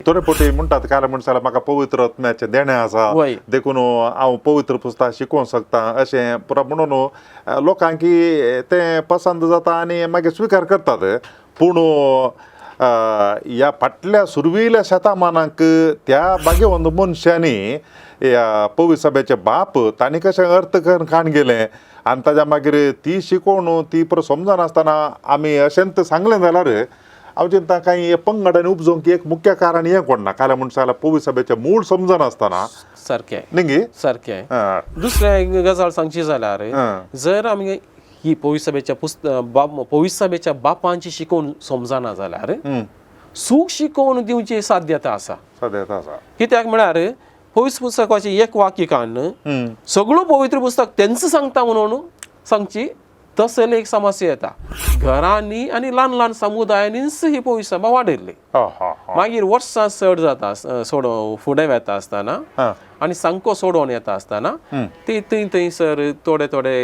थोडे फावटी म्हणटात काल म्हणसाल्यार म्हाका पवित्र आत्म्याचें देणें आसा, देखून हांव पवित्र पुस्तक शिकोवंक शकता अशें पुरा म्हणून लोकांक तें पसंत जाता आनी मागीर स्विकार करतात. पूण ह्या फाटल्या सुरवेल्या शतमानाक त्या भाग्यवंत मनशांनी ह्या पवित्र सभेचे बाप तांणी कशें अर्थ करून काण गेलें आनी ताज्या मागीर ती शिकोवन ती परत समजनासतना आमी अशेंच सांगलें जाल्यार हांव चिंता कांय पंगडांनी उपजोवंक एक मुख्य कारण हें कोण ना काल्यां म्हणटा जाल्यार पवित्र सभेचें मूळ समजनासतना. सारकें. न्ही? सारकें. दुसरें एक गजाल सांगची जाल्यार जर आमी ही पवित्र सभेच्या पवित्र सभेच्या बापांची शिकोवन समजना जाल्यार सूख शिकोवन दिवची साध्यता आसा. साध्यता आसा. कित्याक म्हळ्यार पवित्र पुस्तकाचें एक वाक्य काडून सगळो पवित्र पुस्तक तेंच सांगता म्हणून सांगची तसले एक समस्या येता. घरांनी आनी ल्हान ल्हान समुदायांनीच ही पवित्र सभा वाडयल्ली. मागीर वर्सां चड जाता सोड फुडें वेता आसतना आनी सामको सोडोवन येता आसतना ती थंय थंयसर थोडे थोडे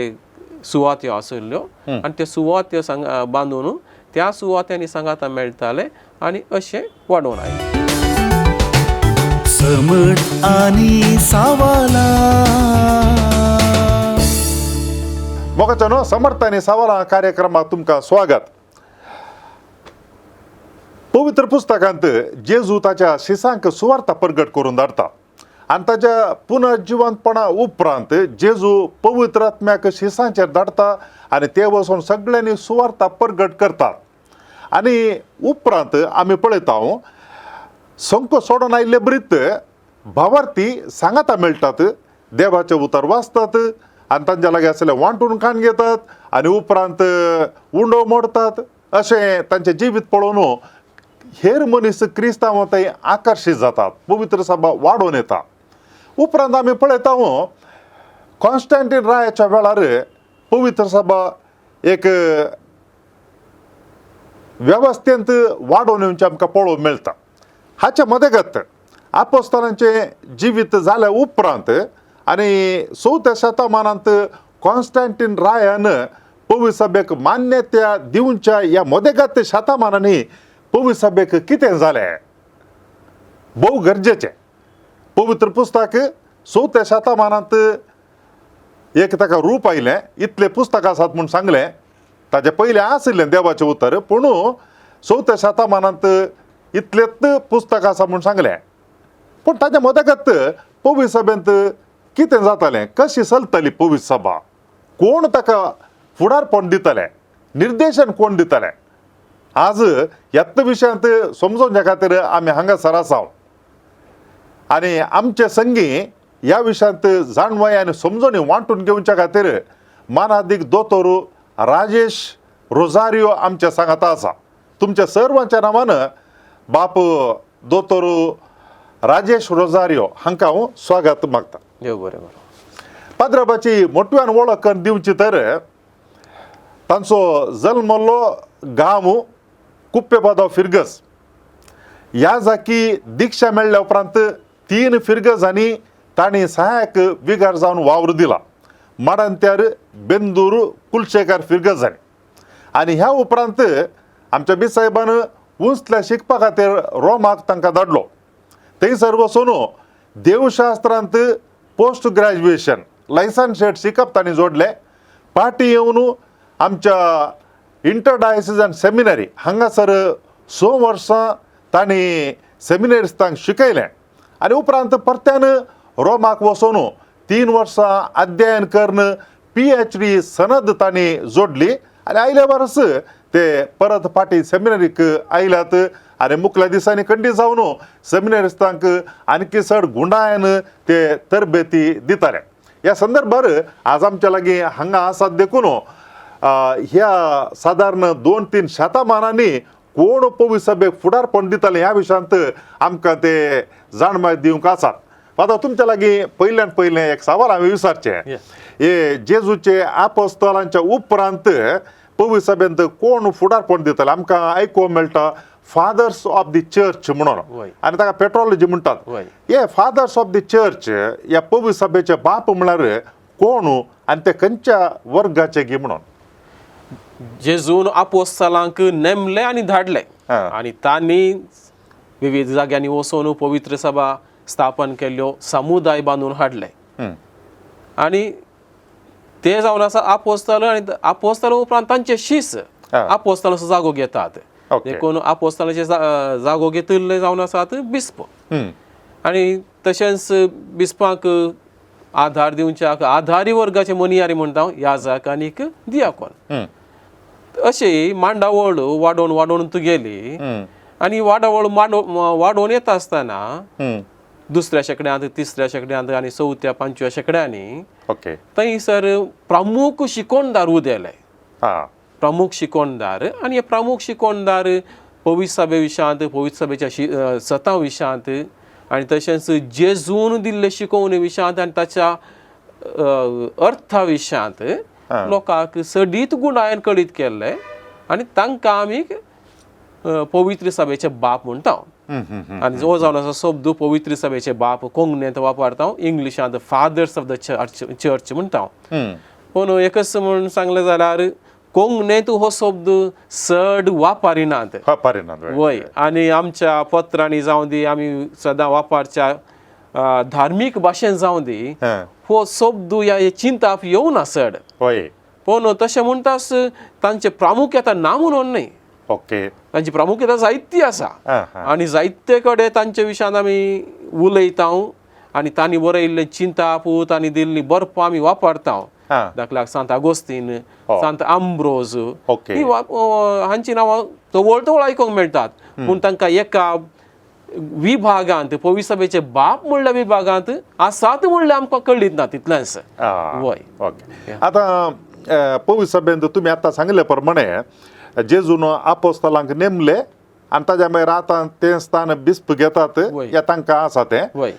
सुवात्यो आशिल्ल्यो आनी त्यो सुवात्यो बांदून त्या सुवात्यांनी सांगाता मेळटाले आनी अशें वाडोवन आयले. समट आनी सावाला. मोगाचो समर्थ आनी सवालां कार्यक्रमात तुमकां स्वागत. पवित्र पुस्तकांत जेजू ताच्या शिसांक सुवार्ता प्रगट करून धाडटा आनी ताच्या पुनर्जिवंतपणा उपरांत जेजू पवित्र आत्म्याक शिसांचेर धाडटा आनी ते वचून सगळ्यांनी सुवार्ता प्रगट करतात. आनी उपरांत आमी पळयता संको सोडून आयिल्ले ब्रीत भावार्थी सांगाता मेळटात, देवाचें उतर वाचतात आनी तांच्या लागीं आसले वांटून खाण घेतात आनी उपरांत उंडो मोडतात. अशें तांचें जिवीत पळोवन हेर मनीस क्रिस्तांव थंय आकर्शीत जातात, पवित्र सभा वाडोवन येता. उपरांत आमी पळयता कॉन्स्टंटीन रायाच्या वेळार पवित्र सभा एक वेवस्थेंत वाडोवन येवचें आमकां पळोवंक मेळटा. हाच्या मदगत आपोस्तानांचें जिवीत जाल्या उपरांत आनी चवथ्या शतमानांत कॉन्स्टंटीन रायान पवित्र सभेक मान्यता दिवच्या ह्या मदगत शतमानांनी पवित्र सभेक कितें जालें भोव गरजेचें. पवित्र पुस्तक चवथ्या शतमानांत एक ताका रूप आयलें, इतलें पुस्तक आसात म्हूण सांगलें, ताजे पयलें आशिल्लें देवाचें उतर, पूण चवथ्या शतमानांत इतलेंच पुस्तक आसा म्हूण सांगलें. पूण ताच्या मदगत पवित्र सभेंत कितें जातालें, कशी चलताली पवित्र सभा, कोण ताका फुडारपण दितले, निर्देशन कोण दितले, आज ह्याच विशयांत समजोवच्या खातीर आमी हांगासर आसा आनी आमचे संगी ह्या विशयांत जाणवाय आनी समजणी वांटून घेवच्या खातीर मानादीक दोतोर राजेश रोजारियो आमच्या सांगाता आसा. तुमच्या सर्वांच्या नांवान बाप दोतोर राजेश रोजारियो हांकां हांव स्वागत मागता. देव बरें बरें. पाद्राबाची मोटव्यान वळख करून दिवची तर तांचो जल्मल्लो गांव कुप्पेबादो फिरगस ह्या जाकी दिक्षा मेळ्ळ्या उपरांत 3 फिरगजांनी तांणी सहायक विगार जावन वावर दिला. माडांत्यार बेंदूर कुलशेकार फिरगजांनी आनी ह्या उपरांत आमच्या बिसाहेबान उंचल्या शिकपा खातीर रोमाक तांकां धाडलो. थंयसर वचून देवशास्त्रांत पोस्ट ग्रॅज्युएशन लायसन्सेट शिकप तांणी जोडलें. पाटी येवन आमच्या इंटरडायसिजन सेमिनरी हांगासर 6 वर्सां तांणी सेमिनरिस्तांक शिकयलें आनी उपरांत परत्यान रोमाक वचून 3 वर्सां अध्ययन करून PhD सनद तांणी जोडली आनी आयल्या वर्स ते परत फाटीं सेमिनरीक आयल्यात आनी मुखल्या दिसांनी खंडीत जावन सेमिनरिस्तांक आणखी चड गुंडायन ते तरबेती दिताले. ह्या संदर्भार आज आमच्या लागीं हांगा आसात देखून ह्या सादारण 2-3 शतमानांनी कोण पवित्र सभेक फुडारपण दिताले ह्या विशयांत आमकां ते जाणमाय दिवंक आसात. आतां तुमच्या लागीं पयल्यान पयलें एक सवाल हांवें विचारचें, हे जेजूचे आपोस्तलांच्या उपरांत पवित्र सभेंत कोण फुडारपण दिताले? आमकां आयकूंक मेळटा फादर्स ऑफ the church म्हणून आनी ताका पेट्रोलॉजी म्हणटात. हे फादर्स ऑफ the church ह्या पवित्र सभेचे बाप म्हळ्यार कोण आनी ते खंयच्या वर्गाचे गी म्हणून? जेजून आपोस्तलांक नेमले आनी धाडले आनी तांणी विविध जाग्यांनी वचून पवित्र सभा स्थापन केल्ल्यो, समुदाय बांदून हाडले. आनी ते जावन आसा आपोस्ताल आनी आपोस्ताल उपरांत तांचे शीस आपोस्तालाचो जागो घेतात. देखून आपोस्तालाचे जागो घेतिल्ले जावन आसात बिस्प. आनी तशेंच बिस्पांक आधार दिवच्याक आधारी वर्गाचे मनियारी म्हणटा याजक आनीक दियाकोन. अशी मांडावळ वाडोवन वाडोवन तूं गेली आनी वाडावळ वाडोवन येता आसतना दुसऱ्या शेंकड्यांत, तिसऱ्या शेंकड्यांत आनी चवथ्या पांचव्या शेंकड्यांनी थंयसर प्रमुख शिकोणदार उदेले. प्रमुख शिकोणदार आनी हे प्रमुख शिकोणदार पवित्र सभे विशयांत, पवित्र सभेच्या सतां विशयांत आनी तशेंच जेजून दिल्ले शिकोवणे विशयांत आनी ताच्या अर्था विशयांत लोकांक सडीत गुणायन कळीत केल्ले आनी तांकां आमी पवित्र सभेचे बाप म्हणटा. आनी जो जावन आसा शब्द पवित्र सभेचे बाप कोंकणींत वापरता, इंग्लिशांत फादर्स ऑफ the church म्हणटा. पूण एकच म्हूण सांगलें जाल्यार कोंकणींत हो शब्द चड वापरिनात. वय, आनी आमच्या पत्रांनी जावं दी, आमी सदां वापरच्या धार्मीक भाशेन जावं दी, हो शब्द ह्या चिंताप येवना चड. पूण तशें म्हणटास तांचे प्रामुख्यता ना म्हणून न्हय. तांची प्रामुख्यता जायती आसा आनी जायते कडेन तांचे विशयान आमी उलयता आनी तांणी बरयल्लें चिंताप, तांणी दिल्ली बरपां आमी वापरता. दाखल्याक सांत आगोस्तीन, सांत आंब्रोज, ही हांची नांवां तवळ तवळ आयकूंक मेळटात. पूण तांकां एका विभागांत पवित्र सभेचे बाप म्हणल्या विभागांत आसात म्हणल्यार आमकां कळीत ना तितलेंच. वय. आतां पवित्र सभेंत तुमी आतां सांगले प्रमाणे जेजून आपोस्तलांक नेमले आनी ताज्या मागीर आतां तें स्थान बिस्प घेतात या तांकां आसा तें.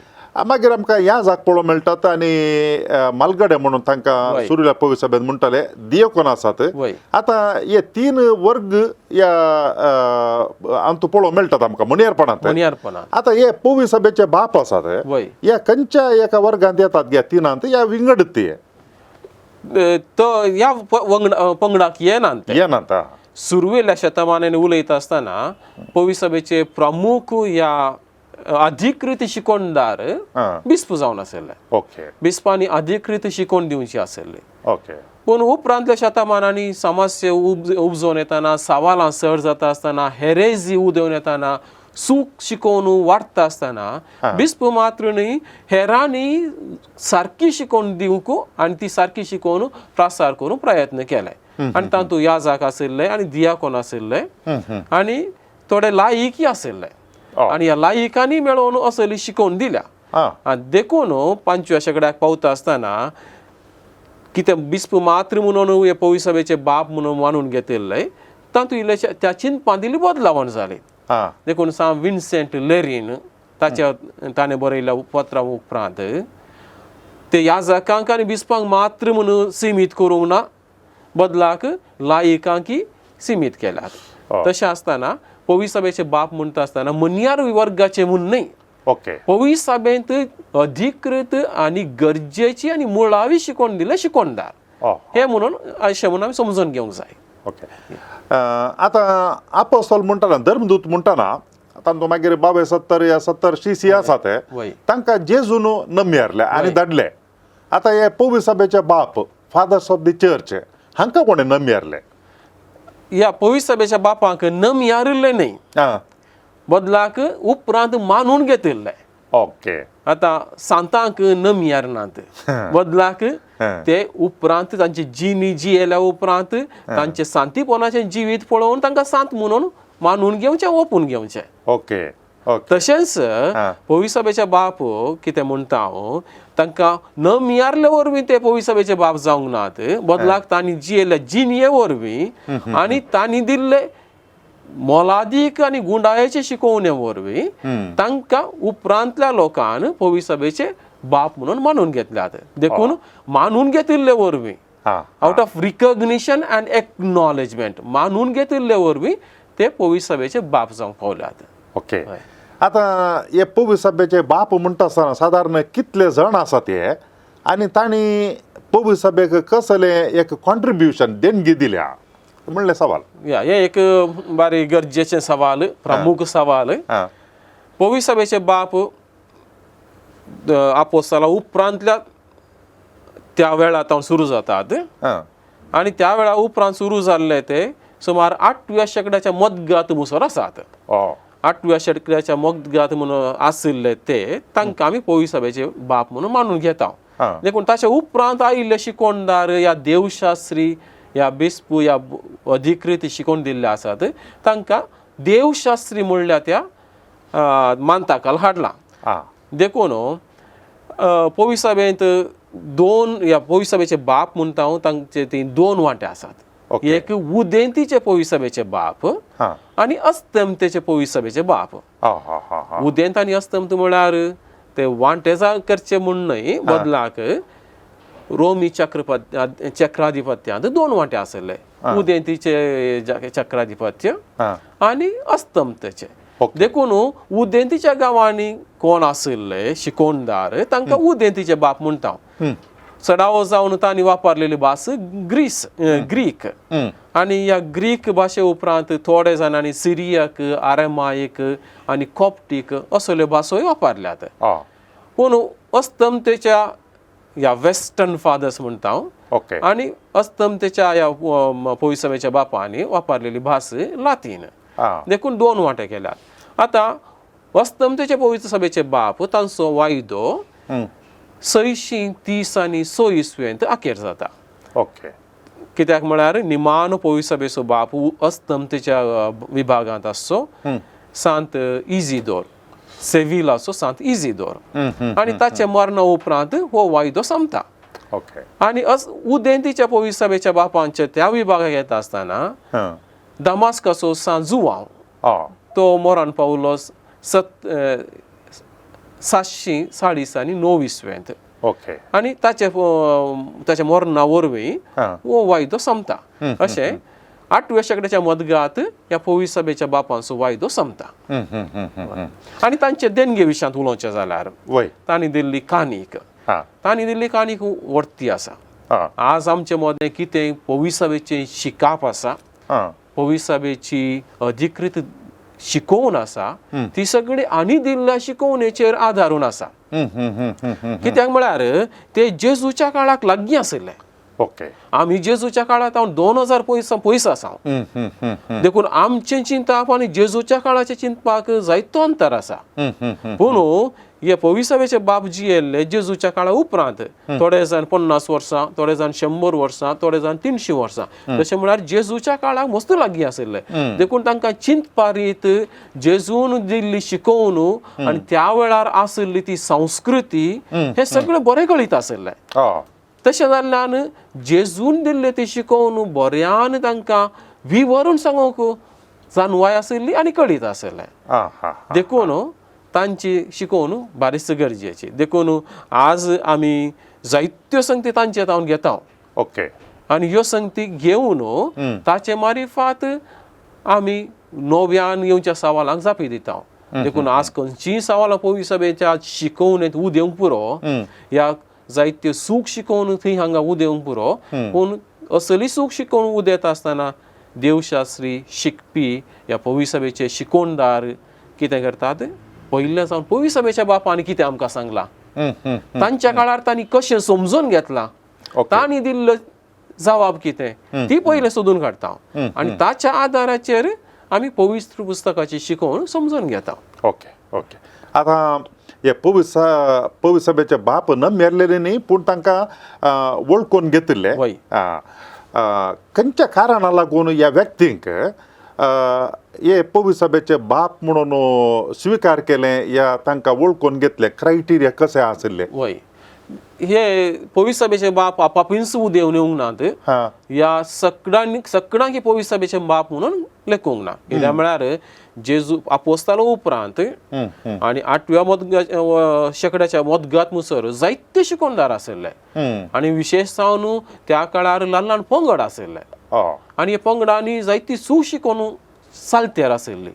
मागीर आमकां ह्या जाग पळोवंक मेळटात आनी मालगडे म्हणून तांकां सुर्या पवित्र सभेंत म्हणटाले, दियकोन आसात. आतां हे तीन वर्ग ह्या अंतू पळोवंक मेळटात आमकां मुनियरपणांत. आतां हे पवित्र सभेचे बाप आसात ह्या खंयच्या एका वर्गांत येतात ह्या तिनांत या विंगड ते तो ह्या पंगडाक येनात. येनात. सुरवेल्या शतमानान उलयता आसतना पवित्र सभेचे प्रमुख ह्या अधिकृत शिकोणदार बिस्प जावन आशिल्ले. बिस्पांनी अधिकृत शिकोवण दिवची आशिल्ली. पूण उपरांतल्या शतमानांनी समस्या उपजोवन येतना, सवालां चड जाता आसतना, हेरेजी उदेवन येतना, सूख शिकोवन वाडटा आसतना बिस्प मात्र न्हय हेरांनी सारकी शिकोवन दिवंक आनी ती सारकी शिकोवन प्रसार करूंक प्रयत्न केले. आनी तातूंत याजक आशिल्ले आनी दियाकोन आशिल्ले आनी थोडे लायीकय आशिल्ले आनी ह्या लायिकांनी मेळोवन असली शिकोवन दिल्या. आनी देखून पांचव्या शेंकड्याक पावता आसतना कितें बिस्प मात्र म्हणून हे पवित्र सभेचे बाप म्हणून मानून घेतिल्ले तातूंत इल्लेशे त्या चिंतपांत इल्ली बदलावण जाली. देखून सांत विन्सेंट लेरीन ताच्या ताणें बरयल्ल्या पत्रा उपरांत ते याजकांक आनी बिस्पांक मात्र म्हणून सिमीत करूंक ना, बदलाक लायिकांकी सिमीत केल्यात. तशें आसतना पवित्र सभेचे बाप म्हणटा आसतना मनियार वर्गाचे म्हूण न्हय, पवित्र सभेंत अधिकृत आनी गरजेची आनी मुळावी शिकोवण दिले शिकोवणदार हे म्हणून अशें म्हणून आमी समजून घेवंक जाय. आतां आपोस्तोल म्हणटाना, धर्मदूत म्हणटाना तांतूं मागीर 22 70 या 70 शिसी आसा ते तांकां जेजून नमी हारले आनी धाडले. आतां हे पवित्र सभेचे बाप, फादर्स ऑफ the church, हांकां कोणें नमी हारले? ह्या पवित्र सभेच्या बापांक नमी हारिल्ले न्हय, बदलाक उपरांत मानून घेतिल्ले. आतां सांतांक नमी हारनात, बदलाक ते उपरांत तांची जिणी जियेल्या उपरांत तांचे सांतीपणाचें जिवीत पळोवन तांकां सांत म्हणून मानून घेवचें, ओपून घेवचें. तशेंच पवित्र सभेचे बाप कितें म्हणटा हांव, तांकां नमी हारले वरवीं ते पवित्र सभेचे बाप जावंक नात, बदलाक तांणी जियेल्ल्या जिणये वरवीं आनी तांणी दिल्ले मोलादीक आनी गुंडायेचे शिकोवणे वरवीं तांकां उपरांतल्या लोकान पवित्र सभेचे बाप म्हणून मानून घेतल्यात. देखून मानून घेतिल्ले वरवीं, out of recognition and acknowledgement, मानून घेतिल्ले वरवीं ते पवित्र सभेचे बाप जावंक पावल्यात. आतां हे पवित्र सभेचे बाप म्हणटा आसतना सादारण कितले जाण आसात हे आनी तांणी पवित्र सभेक कसलें एक कॉन्ट्रिब्युशन देणगी दिल्या म्हणलें सवाल. या, हें एक बारी गरजेचें सवाल, प्रमुख सवाल. पविसभेचे बाप आपोस्ताला उपरांतल्या त्या वेळा तावन सुरू जातात आनी त्या वेळा उपरांत सुरू जाल्ले ते सुमार 8व्या शेंकड्याच्या मदगात मुसर आसात. 8व्या शेंकड्याच्या मदगात म्हणून आशिल्ले ते तांकां आमी पविसभेचे बाप म्हणून मानून घेता. देखून ताच्या उपरांत आयिल्ले शिकोणदार या देवशास्त्री या बिस्पू या अधिकृत शिकोवन दिल्ले आसात तांकां देवशास्त्री म्हणल्या त्या मानताकाल हाडला. देखून पविसभेंत दोन या पविसभेचे बाप म्हणटा हांव तांचे ती दोन वांटे आसात. एक उदेंतीचे पविसभेचे बाप आनी अस्तमतेचे पविसभेचे बाप. उदेंत आनी अस्तमत म्हळ्यार ते वांटे करचे म्हूण न्हय, बदलाक रोमी चक्राधिपत्यांत दोन वांटे आशिल्ले, उदेंतीचे चक्राधिपत्य आनी अस्तमतेचे. देखून उदेंतीच्या गांवांनी कोण आशिल्ले शिकोणदार तांकां उदेंतीचे बाप म्हणटा. चडावो जावन तांणी वापरलेली भास ग्रीस ग्रीक आनी ह्या ग्रीक भाशे उपरांत थोडे जाणांनी सिरियक, आरेमायक आनी कॉप्टीक असल्यो भासोय वापरल्यात. पूण अस्तमतेच्या ह्या वेस्टर्न फादर्स म्हणटा हांव आनी अस्तमतेच्या ह्या पविसभेच्या बापांनी वापरलेली भास लातीन. देखून दोन वांटे केल्यात. आतां अस्तमतेच्या पवित्र सभेचे बाप तांचो वायदो 630 आनी 6 इसवेंत अखेर जाता. कित्याक म्हळ्यार निमानो पवित्र सभेचो बाप अस्तमतेच्या विभागांत आसचो सांत इजिदोर, सेविलाचो सांत इजिदोर, आनी ताच्या मरणा उपरांत हो वायदो सोंपता. आनी उदेंतीच्या पवित्र सभेच्या बापांच्या त्या विभागाक येता आसतना दमास्काचो सांत जुवांव तो मरण पावलो 740 आनी 9 इसवेंत. आनी ताचे ताच्या मरणा वरवीं हो वायदो सोंपता. अशें 8व्या शेंकड्याच्या मदगात ह्या पवित्र सभेच्या बापांचो वायदो सोंपता. आनी तांचे देणगे विशयांत उलोवचें जाल्यार तांणी दिल्ली काणीक, तांणी दिल्ली काणीक व्हडती आसा. आज आमचे मदें कितें पवित्र सभेचें शिकाप आसा, पवित्र सभेची अधिकृत शिकोवन आसा, ती सगळी आनी दिल्ल्या शिकोवणेचेर आदारून आसा. कित्याक म्हळ्यार ते जेजूच्या काळाक लागीं आशिल्ले. आमी जेजूच्या काळांत हांव 2000 पयस पयस आसा, देखून आमचें चिंतप आनी जेजूच्या काळाचें चिंतपाक जायतो अंतर आसा. पूण हे पविसभेचे बाप जियेल्ले जेजूच्या काळा उपरांत, थोडे जाण 50 वर्सां, थोडे जाण 100 वर्सां, थोडे जाण 300 वर्सां, तशें म्हळ्यार जेजूच्या काळाक मस्त लागीं आशिल्ले. देखून तांकां चिंतपा रीत जेजून दिल्ली शिकोवन आनी त्या वेळार आशिल्ली ती संस्कृती हें सगळें बरें कळीत आशिल्लें. तशें जाल्ल्यान जेजून दिल्ले ती शिकोवन बऱ्यान तांकां विवरून सांगूंक जाणवाय आशिल्ली आनी कळीत आशिल्लें. देखून तांची शिकोवन बारीच गरजेची. देखून आज आमी जायत्यो संगती तांचे तावन घेता. आनी ह्यो संगती घेवन ताचे मारिफात आमी नव्यान येवच्या सवालांक जापी दिता. देखून आज खंयचीय सवालां पवित्र सभेच्या शिकोवणेंत उदेवंक पुरो, ह्या जायत्यो सूख शिकोवन थंय हांगा उदेवंक पुरो, पूण असली सूख शिकोवन उदेता आसतना देवशास्त्री शिकपी ह्या पवित्र सभेचे शिकोवणदार कितें करतात, पयलें जावन पवित्र सभेच्या बापान कितें आमकां सांगलां, तांच्या काळार तांणी कशें समजून घेतलां, तांणी दिल्लो जवाब कितें ती पयलें सोदून काडटा आनी ताच्या आदाराचेर आमी पवित्र पुस्तकाची शिकोवण समजून घेता. ओके ओके आतां हे पवित्र सभेचे बाप न मेरलेले न्ही, पूण तांकां वळखून घेतिल्ले. खंयच्या कारणां लागून ह्या व्यक्तींक हे पवित्र सभेचे बाप म्हणून स्विकार केलें या तांकां वळखून घेतले, क्रायटेरिया कशें आशिल्ले? वय, हे पवित्र सभेचे बाप आपापींच उदेवन येवंक नात, ह्या सगळ्यांनी सगळ्यांक हे पवित्र सभेचे बाप म्हणून लेखूंक ना. कित्याक म्हळ्यार जेजू आपोस्तालो उपरांत आनी 8व्या शेंकड्याच्या मदगात मुसर जायते शिकोवणदार आशिल्ले आनी विशेश जावन त्या काळार ल्हान ल्हान पंगड आशिल्ले आनी हे पंगडांनी जायती सूख शिकोवन सालतेर आशिल्ली.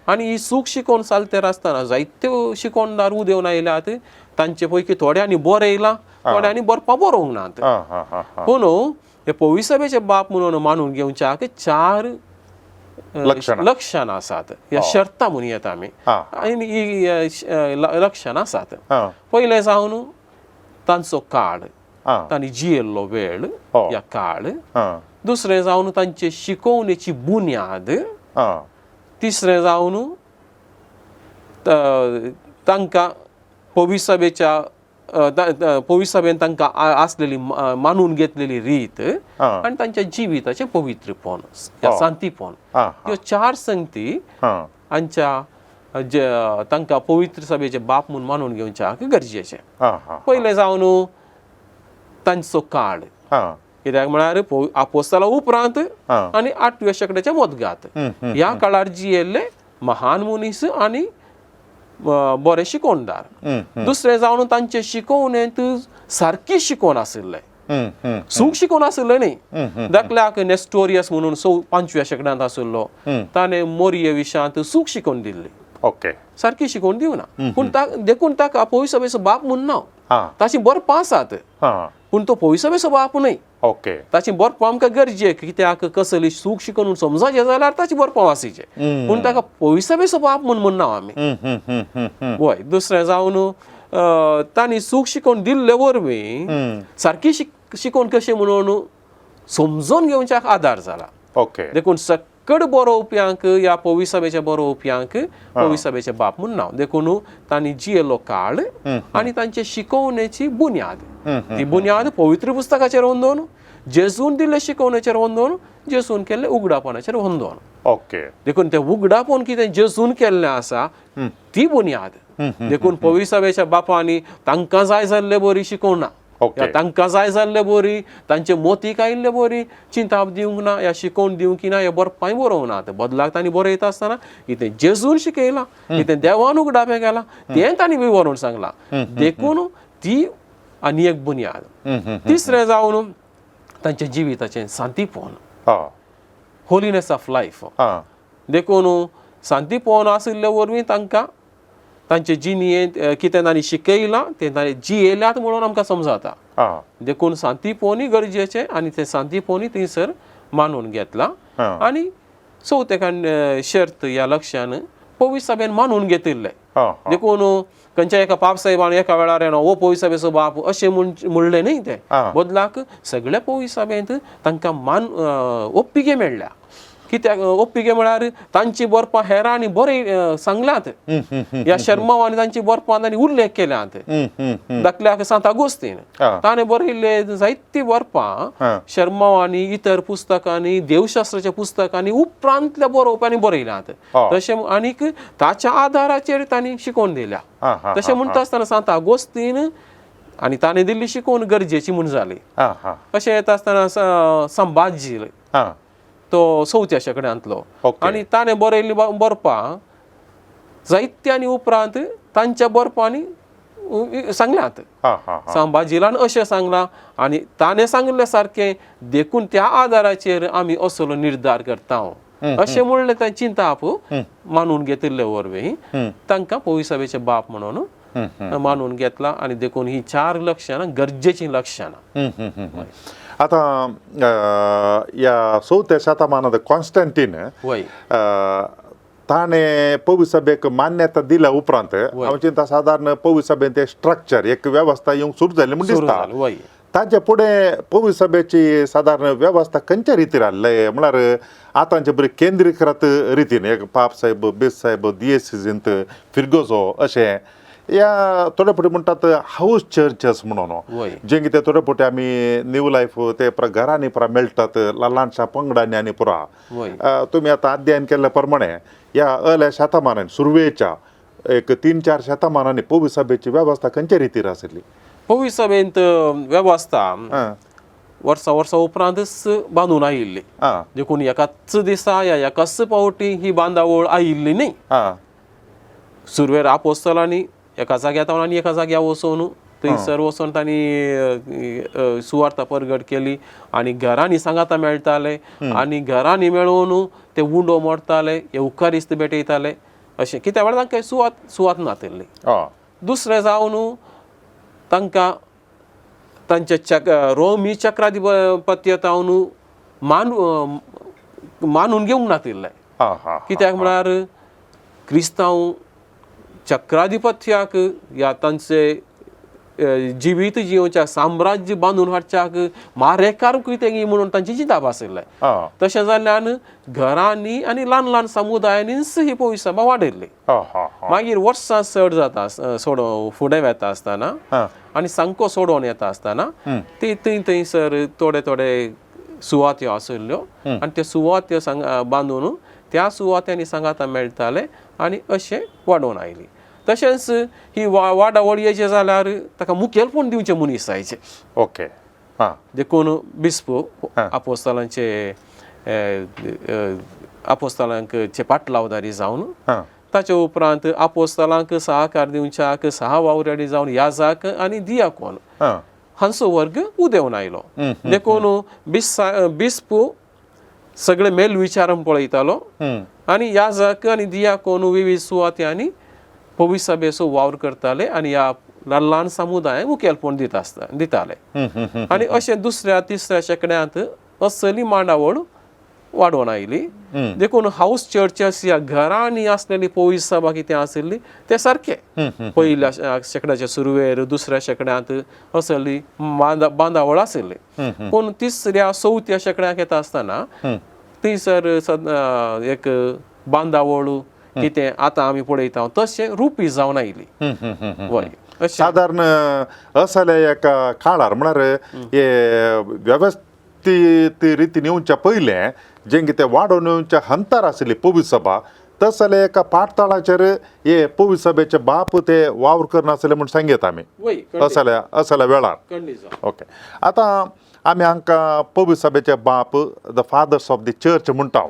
आनी ही सूख शिकोवन सालतेर आसतना जायत्यो शिकोवणदार उदेवन आयल्यात, तांचे पैकी थोड्यांनी बरें येयलां, थोड्यांनी बरपा बरोवंक नात. पूण हे पवित्र सभेचे बाप म्हणून मानून घेवच्याक 4 लक्षणां. लक्षणां आसात या शर्तां म्हणून येता आमी आनी ही लक्षणां आसात. पयलें जावन तांचो काळ, तांणी जियेल्लो वेळ या काळ. दुसरें जावन तांचे शिकोवणेची बुन्याद. तिसरें जावन तांकां पविसभेच्या पविसभेन तांकां आसलेली मानून घेतलेली रीत आनी तांच्या जिविताचें पवित्रपण या सांतीपण. ह्यो चार संगती हांच्या तांकां पवित्र सभेचे बाप म्हूण मानून घेवच्याक गरजेचें. पयलें जावन तांचो काळ, कित्याक म्हळ्यार आपोस्ताला उपरांत आनी 8व्या शेंकड्याच्या मदगात ह्या काळार जियेल्ले महान मनीस आनी बरे शिकोवणदार. दुसरें जावन तांचे शिकोवणेंत सारकी शिकोवन आशिल्लें, सूख शिकोवन आशिल्लें न्ही. दाखल्याक नेस्टोरियस म्हणून 5व्या शेंकड्यांत आशिल्लो, ताणें मोरये विशयांत सूख शिकोवन दिल्ली, ओके, सारकी शिकोवन दिवना. पूण देखून ताका पविसभेचो बाप म्हूण ना, ताची बरपां आसात पूण तो पविसभेचो बाप न्हय. ओके, ताची बरपां आमकां गरजेक, कित्याक कसली सूख शिकोवन समजायचें जाल्यार ताची बरपां वासीचें, पूण ताका पविसभेचो बाप म्हूण म्हणना आमी. वय. दुसरें जावन तांणी सूख शिकोवन दिल्ले वरवीं सारकी शिकोवन कशें म्हणून समजून घेवच्याक आदार जाला. ओके, देखून सकड बरोवप्यांक ह्या पविसभेच्या बरोवप्यांक पविसभेचे बाप म्हूण नांव. देखून तांणी जियेल्लो काळ आनी तांचे शिकोवणेची बुन्याद, ती बुन्याद पवित्र पुस्तकाचेर वंदोवन, जेजून दिल्ले शिकोवणेचेर वंदोवन, जेजून केल्ले उगडापणाचेर वंदोवन. ओके, देखून तें उगडापण कितें जेजून केल्लें आसा ती बुन्याद. देखून पविसभेच्या बापांनी तांकां जाय जाल्ले बरी शिकोवना, तांकां जाय जाल्ले बरी तांचे मोतीक आयिल्ले बरी चिंताप दिवंक ना, या शिकोवन दिवंक ना, या बरपांय बरोवंक ना. बदलाक तांणी बरयता आसतना कितें जेजून शिकयलां, कितें देवान उगडापें केलां तें तांणी विवरून सांगलां. देखून ती आनी एक बुन्याद. तिसरें जावन तांच्या जिविताचें सांतीपण, होलीनेस ऑफ लायफ. देखून सांतीपण आशिल्ले वरवीं तांकां तांचे जिणेंत कितें तांणी शिकयलां तें तांणी जियेल्यात म्हणून आमकां समजता. देखून सांतीपणूय गरजेचें आनी तें सांतीपणूय थंयसर मानून घेतलां. आनी चवथें शर्त ह्या लक्षान पविसभेन मानून घेतिल्लें. देखून खंयच्या एका पाप साहेबान एका वेळार येना हो पविसभेचो बाप अशें म्हणलें न्ही, तें बदलाक सगळ्या पविसभेंत तांकां ओप्पिके मेळ्ळ्या. कित्याक ओप्पिके म्हळ्यार तांची बरपां हेरांनी बरें सांगल्यात, ह्या शर्मावांनी तांची बरपां तांणी उल्लेख केल्यात. दाखल्याक सांत आगोस्तीन ताणें बरयल्ले जायतीं बरपां शर्मावांनी इतर पुस्तकांनी देवशास्त्राच्या पुस्तकांनी उपरांतल्या बरोवप्यांनी बरयल्यात. तशें आनीक ताच्या आदाराचेर तांणी शिकोवन दिल्या. तशें म्हणटा आसतना सांत आगोस्तीन आनी ताणें दिल्ली शिकोवन गरजेची म्हूण जाली. अशें येता आसतना संभाजी तो 4थ्या शेंकड्यांतलो आनी ताणें बरयल्ली बरपां जायत्या आनी उपरांत तांच्या बरपांनी सांगल्यात. संभाजीलान अशें सांगलां आनी ताणें सांगिल्लें सारकें, देखून त्या आदाराचेर आमी असलो निर्धार करता अशें म्हणलें. तें चिंताप मानून घेतिल्ले वरवीं तांकां पविसभेचे बाप म्हणून मानून घेतला. आनी देखून ही चार लक्षणां गरजेचीं लक्षणां. आतां ह्या 4थ्या शतमानांत कॉन्स्टंटीन ताणें पविसभेक मान्यता दिल्या उपरांत हांव चिंता सादारण पविसभेंत एक स्ट्रक्चर, एक वेवस्था येवंक सुरू जाली म्हूण दिसता. ताचे फुडें पविसभेची सादारण वेवस्था खंयच्या रितीर आसले म्हळ्यार आतांचे बरी केंद्रीकृत रितीन एक पाप साहेब, बेस साहेब, दियेसिजींत फिरगोजो अशें या थोडे फावटी म्हणटात हावस चर्चस म्हणून, जे कितें थोडे फावटी आमी न्यू लायफ ते पुरा घरांनी पुरा मेळटात ल्हानशा पंगडांनी आनी पुरा. तुमी आतां अध्ययन केल्ल्या प्रमाणे ह्या अर्ल्या शतमानान सुरवेच्या एक 3-4 शतमानांनी पविसभेची वेवस्था खंयच्या रितीर आशिल्ली? पविसभेंत वेवस्था वर्सा वर्सा उपरांतच बांदून आयिल्ली. देखून एकाच दिसा या एकाच फावटी ही बांदावळ आयिल्ली न्ही. सुरवेर आपोस्तलांनी एका जाग्यार आनी एका जाग्यार वचून थंयसर वचून तांणी सुवार्ता परगट केली आनी घरांनी सांगाता मेळटाले आनी घरांनी मेळून ते उंडो मोडटाले, येवकारिस्त भेटयताले. अशें कित्या वेळार तांकां सुवात नातिल्ली. दुसरें जावन तांकां तांच्या रोमी चक्राधिपत्य जावन मानून घेवंक नातिल्लें. हा हा कित्याक म्हळ्यार क्रिस्तांव चक्राधिपत्याक या तांचे जिवीत जियोवच्या साम्राज्य बांदून हाडच्याक मारेकार कितें म्हणून तांची चिंताप आशिल्लें. हा तशें जाल्ल्यान घरांनी आनी ल्हान ल्हान समुदायांनीच ही पवित्र सभा वाडयल्ली. हा हा हा मागीर वर्सां चड जाता सोड फुडें वेता आसतना हा आनी सामको सोडोवन येता आसतना ती थंय थंयसर थोडे थोडे सुवात्यो आशिल्ल्यो आनी त्यो सुवात्यो सांग बांदून त्या सुवात्यांनी सांगाता मेळटाले आनी अशें वाडोवन आयली. तशेंच ही वाडावळ येयचें जाल्यार ताका मुखेलपण दिवचें मनीस जायचे. ओके हा देखून बिस्प आपोस्तालांचे आपोस्तालांचे पाटलावदारी जावन हा ताचे उपरांत आपोस्तालांक सहकार दिवच्याक सहा वावराडी जावन याजाक आनी दियाकोन हा हांचो वर्ग उदेवन आयलो. देखून बिस्प सगळे मेल विचारान पळयतालो आनी याजक आनी दियाकोन विविध सुवात्यांनी पवित्र सभेचो वावर करताले आनी ह्या ल्हान ल्हान समुदायांक मुखेलपण दिता आसता दिताले. आनी अशें दुसऱ्या तिसऱ्या शेंकड्यांत असली मांडावळ वाडोवन आयली. देखून हावस चर्चस ह्या घरांनी आसलेली पवित्र सभा कितें आशिल्ली ते सारके पयल्या शेंकड्याच्या सुरवेर दुसऱ्या शेंकड्यांत असली बांदावळ आशिल्ली. पूण तिसऱ्या चवथ्या शेंकड्याक येता आसतना थंयसर एक बांदावळ कितें आतां आमी पळयता तशें रुपी जावन आयली. वय अशें सादारण असल्या एका काळार म्हळ्यार हे वेवस्थीत रितीन येवच्या पयलें जें कितें वाडोवन येवच्या हंतार आशिल्ली पवित्र सभा तसले एका पाठतळाचेर हे पवित्र सभेचे बाप ते वावर करनासले म्हूण सांगयत आमी वय असल्या असल्या वेळार. खंडीत जावन. ओके, आतां आमी हांकां पवित्र सभेचे बाप the fathers of the church म्हणटा.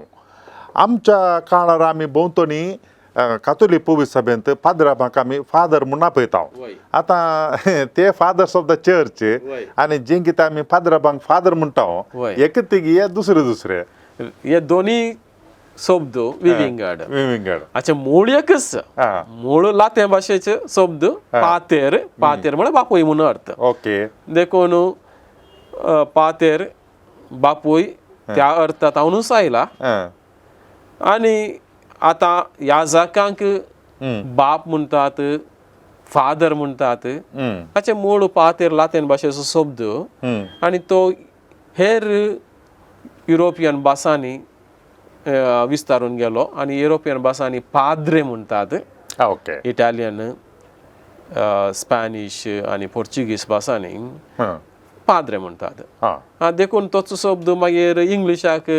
आमच्या काळार आमी भोंवतणी कातोलीक पवित्र सभेंत पाद्राबांक आमी फादर म्हूण आपयता. वय. आतां ते फादर्स ऑफ the church वय. आनी जे कितें आमी पाद्राबांक फादर म्हणटा वय. एक तिगी हे दुसरे दुसरे हे दोनी शब्द विविंगड विंगड. हाचे मूळ एकच. हा. मूळ लाते भाशेचे शब्द पातेर, पातेर म्हळ्यार बापूय म्हणून अर्थ. ओके. देखून पातेर बापूय त्या अर्थांतूनच आयला. आं. आनी आतां ह्या जाकांक बाप म्हणटात, फादर म्हणटात, हाचें मूळ पातेर लातीन भाशेचो शब्द आनी तो हेर युरोपियन भासांनी विस्तारून गेलो आनी युरोपियन भासांनी पाद्रे म्हणटात. ओके. इटालियन, स्पॅनिश आनी पोर्चुगीज भासांनी हां. पाद्रे म्हणटात. हां. देखून तोच शब्द मागीर इंग्लिशाक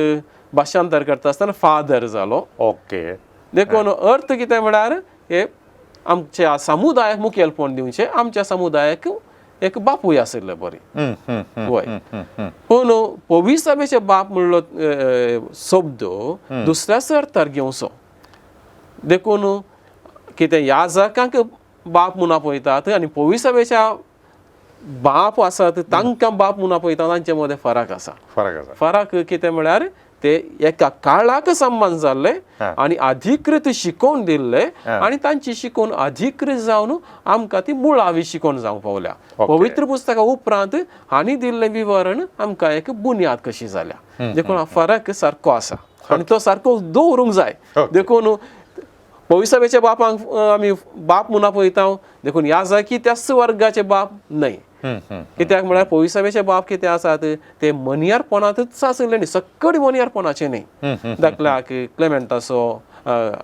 भाशांतर करता आसतना फादर जालो. ओके. देखून अर्थ कितें म्हळ्यार हे आमच्या समुदायाक मुखेलपण दिवचें, आमच्या समुदायाक एक बापूय आशिल्ले बरी. वय. पूण पवित्र सभेचे बाप म्हणलो शब्द दुसऱ्याच अर्थार घेवचो. देखून कितें ह्या जाकांक बाप म्हूण आपयतात आनी पवित्र सभेच्या बाप आसात तांकां बाप म्हूण आपयतात तांचे मदें फरक आसा. फरक आसा. फरक कितें म्हळ्यार ते एका काळाक संबंद जाल्ले आनी अधिकृत शिकोवन दिल्ले आनी तांची शिकोवन अधिकृत जावन आमकां ती मुळावी शिकोवन जावंक पावल्या. पवित्र पुस्तका उपरांत हांणी दिल्लें विवरण आमकां एक बुन्याद कशी जाल्या. देखून फरक सारको आसा आनी तो सारको दवरूंक जाय. देखून पवित्र बापांक आमी बाप म्हूण आपयता, देखून ह्या जाय की त्याच वर्गाचे बाप न्हय. कित्याक म्हळ्यार पवित्र बाप कितें आसात ते मनियारपणांतच आशिल्ले न्ही, सक्कड मनियारपणाचे न्ही. दाखल्याक क्लेमेंटाचो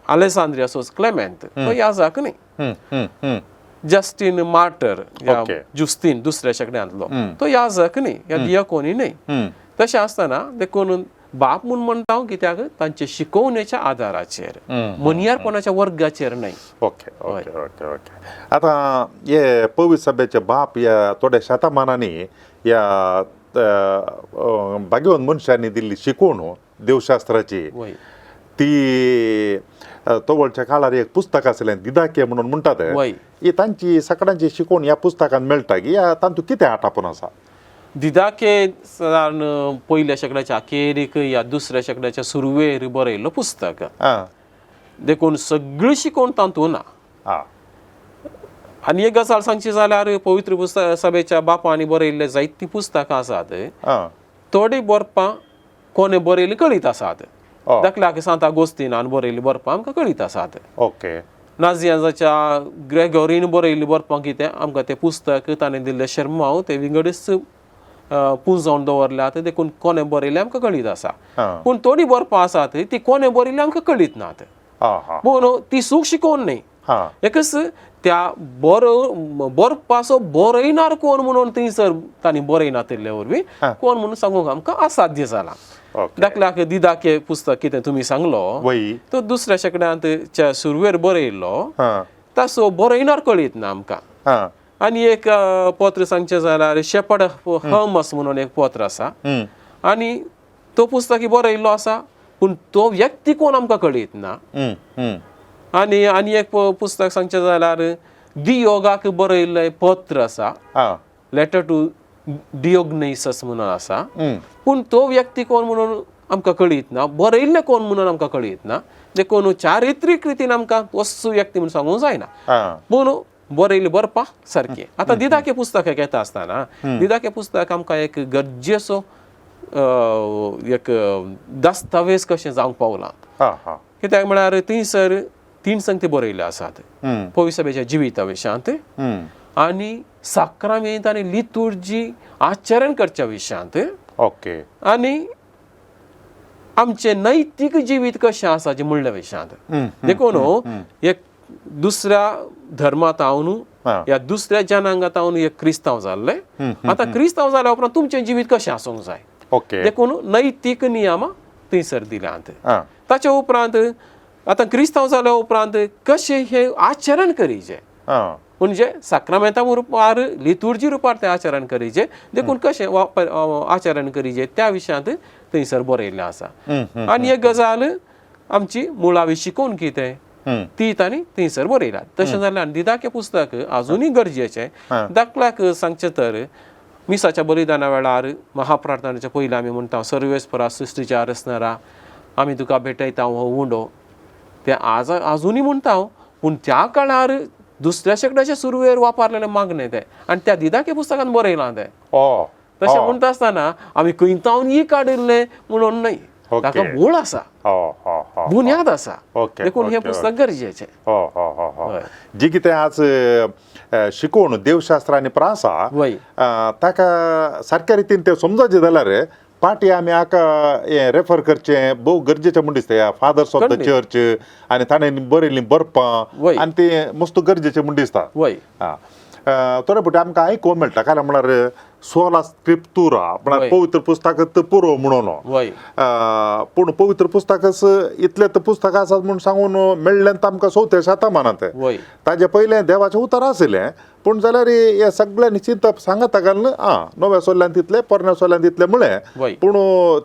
आलेसांद्रियाचो क्लेमेंत तो याजाक न्ही, जस्टीन मार्टर या जुस्तीन दुसऱ्या शेंकड्यांतलो तो याजक न्ही या दियाकोनी न्ही. तशें आसतना देखून बाप म्हूण म्हणटा हांव कित्याक तांचे शिकोवणेच्या आदाराचेर, मनियारपणाच्या वर्गाचेर न्हय. Okay okay okay okay. आतां हे पवित्र सभेचे बाप ह्या थोड्या शतमानांनी ह्या भाग्यवंत मनशांनी दिल्ली शिकवण देवशास्त्राची ती तवळच्या काळार एक पुस्तक आसलें दिदाके म्हणून म्हणटात, ही तांची सगळ्यांची शिकवण ह्या पुस्तकांत मेळटा की ह्या तातूंत कितें आटापून आसा? दिदाके सादारण पयल्या शेंकड्याच्या अखेरीक या दुसऱ्या शेंकड्याच्या सुरवेर बरयल्लो पुस्तक, देखून सगळी शिकवण तातूंत ना. आनी एक गजाल सांगची जाल्यार पवित्र पुस्तक सभेच्या बापांनी बरयल्ले जायतीं पुस्तकां आसात, थोडीं बरपां कोणें बरयल्लीं कळीत आसात, दाखल्याक सांत आगोस्तिनान बरयल्ली बरपां आमकां कळीत आसात. ओके. नाजियांजाच्या ग्रेगोरीन बरयल्ली बरपां कितें आमकां तें पुस्तक ताणें दिल्लें शेर्मांव ते विंगडच पुंजावन दवरल्यात, देखून कोणें बरयलें आमकां कळीत आसा. पूण थोडीं बरपां आसात ती कोणें बरयल्ली आमकां कळीत नात. पूण ती सूख शिकोवन न्हय, एकच त्या बरपाचो बरयणार कोण म्हणून थंयसर तांणी बरयनातिल्ले वरवीं कोण म्हणून सांगूंक आमकां असाध्य जालां. दाखल्याक दिदाके पुस्तक कितें तुमी सांगलो तो दुसऱ्या शेंकड्यांत सुरवेर बरयल्लो, ताचो बरयणार कळीत ना आमकां. आनी एक पत्र सांगचें जाल्यार शेपर्ड हर्मस म्हणून एक पत्र आसा आनी तो पुस्तक बरयल्लो आसा, पूण तो व्यक्ती कोण आमकां कळीत ना. आनी आनी एक पुस्तक सांगचें जाल्यार दियोगाक बरयल्लें पत्र आसा, लेटर टू डियोग्नेसस म्हणून आसा, पूण तो व्यक्ती कोण म्हणून आमकां कळीत ना, बरयल्लें कोण म्हणून आमकां कळीत ना. देखून चारित्रीक रितीन आमकां वस्तू व्यक्ती म्हणून सांगूंक जायना, पूण बरयल्लें बरपा सारकें. आतां दिदाके पुस्तक घेता आसतना दिदाके पुस्तक आमकां एक गरजेचो एक दस्तावेज कशें जावंक पावलां. कित्याक म्हळ्यार थंयसर तीन संगती बरयल्ल्यो आसात, पविसभेच्या जिविता विशयांत आनी साक्रामेंत आनी लितुर्जी आचरण करच्या विशयांत, ओके, आनी आमचें नैतीक जिवीत कशें आसा जें म्हणल्या विशयांत. देखून एक दुसऱ्या धर्मांत हांव ह्या दुसऱ्या जनांगांत हांव एक क्रिस्तांव जाल्ले, आतां क्रिस्तांव जाल्या उपरांत तुमचें जिवीत कशें आसूंक जाय, ओके, देखून नैतीक नियमां थंयसर दिल्यांत. ताच्या उपरांत आतां क्रिस्तांव जाल्या उपरांत कशें हें आचरण करीचें, म्हणजे साक्रामेंता रुपार लितुर्जी रुपार तें आचरण करीचें, देखून कशें आचरण करीचें त्या विशयांत थंयसर बरयल्लें आसा. आनी एक गजाल आमची मुळावी शिकोवन कितें ती तांणी थंयसर बरयल्या. तशें जाल्यार दिदाकें पुस्तक आजुनूय गरजेचें. दाखल्याक सांगचें तर मिसाच्या बलिदाना वेळार महाप्रार्थनेच्या पयलीं आमी म्हणटा सर्वेस्परा सृश्टीच्या रचणारा आमी तुका भेटयता हो उंडो, ते आज आजुनूय म्हणटा, पूण त्या काळार दुसऱ्या शेंकड्याच्या सुरवेर वापरलेलें मागणें तें आनी त्या दिदाके पुस्तकान बरयलां तें. तशें म्हणटा आसतना आमी खंयतावन काडिल्लें म्हणून न्हय, ताका मूळ आसा, बुन्याद आसा, देखून हें पुस्तक गरजेचें. जी कितें आज शिकोवन देवशास्त्र आनी प्रासा ताका सारक्या रितीन तें समजचें जाल्यार पाटी आमी हाका हें रेफर करचें भोव गरजेचें म्हूण दिसता. ह्या फादर्स ऑफ the church आनी ताणें बरयल्लीं बरपां आनी तें मस्त गरजेचें म्हूण दिसता. थोडे फावटी आमकां आयकूंक मेळटा, कारण म्हळ्यार सोला स्क्रिप्तुरा म्हळ्यार पवित्र पुस्तक पुरो म्हणून, पूण पवित्र पुस्तकच इतलें तर पुस्तक आसात म्हूण सांगून मेळ्ळें आमकां चवथ्या शतमानांत. ताजे पयलें देवाचें उतर आशिल्लें, पूण जाल्यार हे सगळ्यांनी चिंतप सांगता घालून आं नव्या सोल्ल्यान तितलें पोरण्या सोल्ल्यान तितलें म्हळें, पूण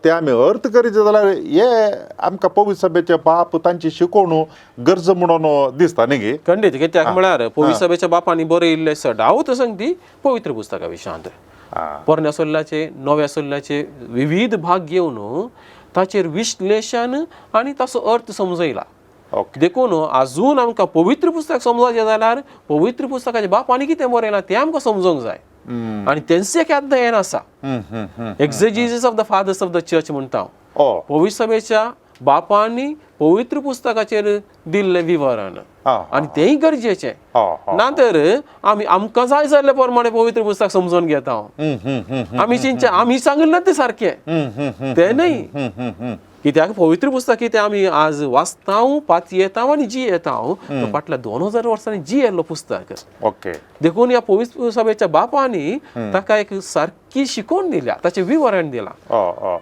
ते आमी अर्थ करीत जाल्यार हे आमकां पवित्र सभेचे बाप तांची शिकोवण गरज म्हणून दिसता न्ही गे. खंडीत, कित्याक म्हळ्यार पवित्र सभेच्या बापांनी बरयिल्लें सदांच संगती पवित्र पुस्तका विशयांत, पोरण्या सोल्ल्याचे नव्या सोल्ल्याचे विविध भाग घेवन ताचेर विश्लेशण आनी ताचो अर्थ समजयला. देखून आजून आमकां पवित्र पुस्तक समजचें जाल्यार पवित्र पुस्तकाचे बाप आनी कितें बरयलां तें आमकां समजूंक जाय, आनी तेंच एक अध्ययन आसा, exegesis of the fathers of the church म्हणटा हांव. पवित्र सभेच्या बापांनी पवित्र पुस्तकाचेर दिल्लें विवरण आनी तेंय गरजेचें. ना तर आमी आमकां जाय जाल्ले प्रमाणे पवित्र पुस्तक समजून घेता, आमी चिंतचें आमी सांगिल्लें तें सारकें, तें न्हय. कित्याक पवित्र पुस्तक कितें आमी आज वाचता पातयेता आनी जियेता, फाटल्या 2000 वर्सांनी जियेल्लो पुस्तक. ओके, देखून ह्या पवित्र सभेच्या बापांनी ताका एक सारकी शिकोवन दिल्या, ताचें विवरण दिलां.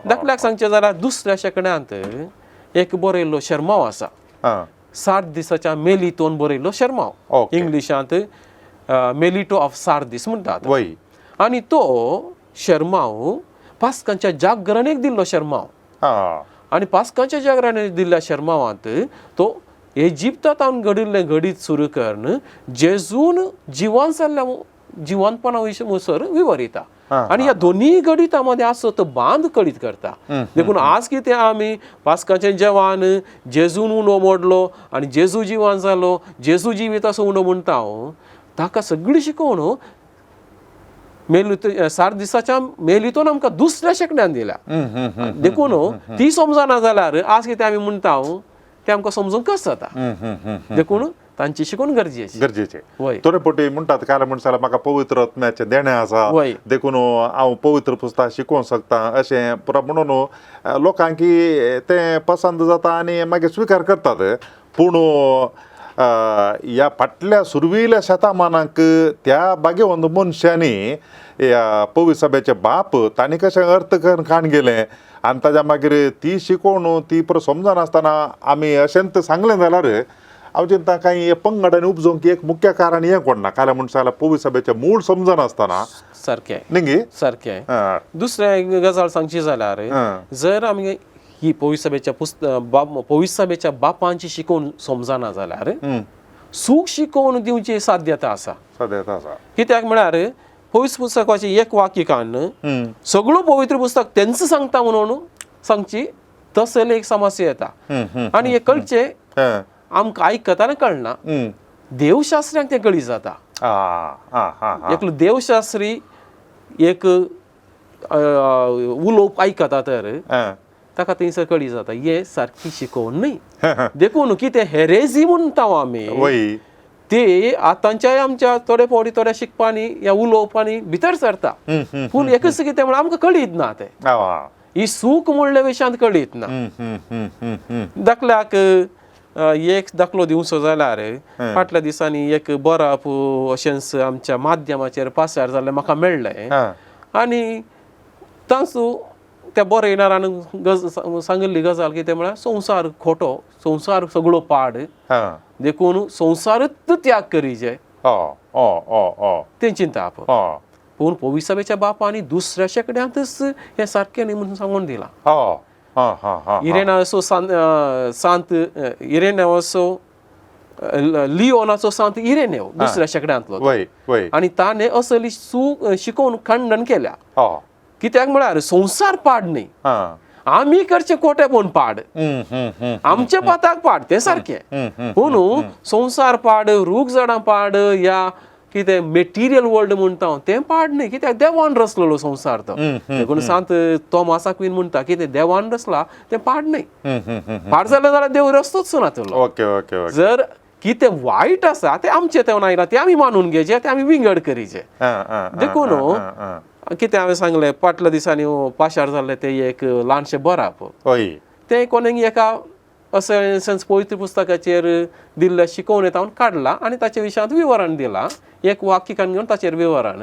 दाखल्याक सांगचें जाल्यार दुसऱ्या शेंकड्यांत एक बरयल्लो शेर्मांव आसा, 60 दिसाच्या मेलितोन बरयल्लो शेर्मांव, इंग्लिशांत मेलिटो ऑफ सार्दीस म्हणटात. आनी तो शेर्मांव पास्कांच्या जागरणेक दिल्लो शेर्मांव, आनी पास्कांच्या जागरणेक दिल्ल्या शेर्मांवांत तो इजिप्तांत घडिल्लें घडीत सुरू करून जेजून जिवन जाल्ल्या जिवनपणा विशीं विवरिता, आनी ह्या दोनूय घडितां मदें आसो तो बांद कळीत करता. देखून आज कितें आमी पास्काचें जेवण जेजून उंडो मोडलो आनी जेजू जिवन जालो, जेजू जिवीत असो उंडो म्हणटा, ताका सगळी शिकोवन मेलु सार्दिसाच्या मेलितोन आमकां दुसऱ्या शेंकड्यान दिल्या. देखून ती समजना जाल्यार आज कितें आमी म्हणटा तें आमकां समजूंक कस जाता. देखून तांची शिकवण गरजेची. गरजेचे. वय. थोडे पोटी म्हणटात कारण म्हणसाला म्हाका पवित्र आत्म्याचें देणें आसा, वय. देखून हांव पवित्र पुस्तक शिकोवंक शकता अशें पुरा म्हणून लोकांक तें पसंत जाता आनी मागीर स्विकार करतात. पूण ह्या फाटल्या सुरवेल्या शतमानाक त्या भाग्यवंत मनशांनी ह्या पवित्र सभेचे बाप तांणी कशें अर्थ करून काण गेलें आनी ताज्या मागीर ती शिकोवन ती पुरो समजनासतना आमी अशेंच सांगलें जाल्यार हांव चिंता कांय हे पंगडांनी उपजोवंक एक मुख्य कारण हें कोण ना कारण म्हणटा जाल्यार पवित्र सभेचें मूळ समजनासतना. सारकें. न्ही गे? सारकें. आं. दुसरें एक गजाल सांगची जाल्यार जर आमी ही पवित्र सभेच्या पवित्र सभेच्या बापांची शिकोवन समजना जाल्यार सूख शिकोवन दिवची साध्यता आसा. सद्याक आसा. कित्याक म्हळ्यार पवित्र पुस्तकाचें एक वाक्य काडून सगळो पवित्र पुस्तक तेंच सांगता म्हणून सांगची तसले एक समस्या येता आनी हें कळचें आमकां आयकतना कळना, देवशास्त्र्यांक तें कळी जाता. आं आं आं एकलो देवशास्त्री एक उलोवप आयकता तर ताका थंयसर कळी जाता हें सारकी शिकोवन न्हय. देखून कितें हेरेजी म्हणटा आमी वय. ते आतांच्याय आमच्या थोडे फावटी थोड्या शिकपांनी या उलोवपांनी भितर सरता, पूण एकच कितें म्हळ्यार आमकां कळीत ना तें. ही सूख म्हणल्या विशयांत कळीत ना. दाखल्याक एक दाखलो दिवचो जाल्यार फाटल्या दिसांनी एक बरप अशेंच आमच्या माध्यमाचेर पासार जाल्लें म्हाका मेळ्ळें आनी तांचो त्या बरयणारान सांगिल्ली गजाल कितें म्हळ्यार संवसार खोटो, संवसार सगळो पाड, देखून संवसारच त्याग करीजे तें चिंताप. पूण पवित्र सभेच्या बापांनी दुसऱ्या शेंकड्यांतच हें सारकें न्ही म्हणून सांगून दिलां. इरेनाचो सांत इरेनेवाचो लिओनाचो सांत इरेनेव दुसऱ्या शेंकड्यांतलो आनी ताणें असली शिकोवन खंडन केल्या. कित्याक म्हळ्यार संवसार पाड न्ही, आमी करचें कोटेपण पाड, आमच्या पाताक पाड तें सारकें, पूण संवसार पाड, रूख झाडां पाड या कितें मेटिरियल वर्ल्ड म्हणटा तें पाड न्ही. कित्याक देवान रचलेलो संवसार तो. देखून सांत तोमास आक्वीन म्हणटा कितें देवान रचला तें पाड न्ही, पाड जालें जाल्यार देव रस्तोच नातलो. Okay okay. जर कितें वायट आसा तें आमचें तें आयलां तें आमी मानून घेवचें, तें आमी विंगड करीचें. देखून कितें हांवें सांगलें फाटल्या दिसांनी पाशार जाल्लें तें एक ल्हानशें बरप तें कोणें एका अशें पवित्र पुस्तकाचेर दिल्ल्या शिकोवणेंत हांवें काडलां आनी ताचे विशयांत विवरण दिलां, एक वाक्य काडून घेवन ताचेर विवरण.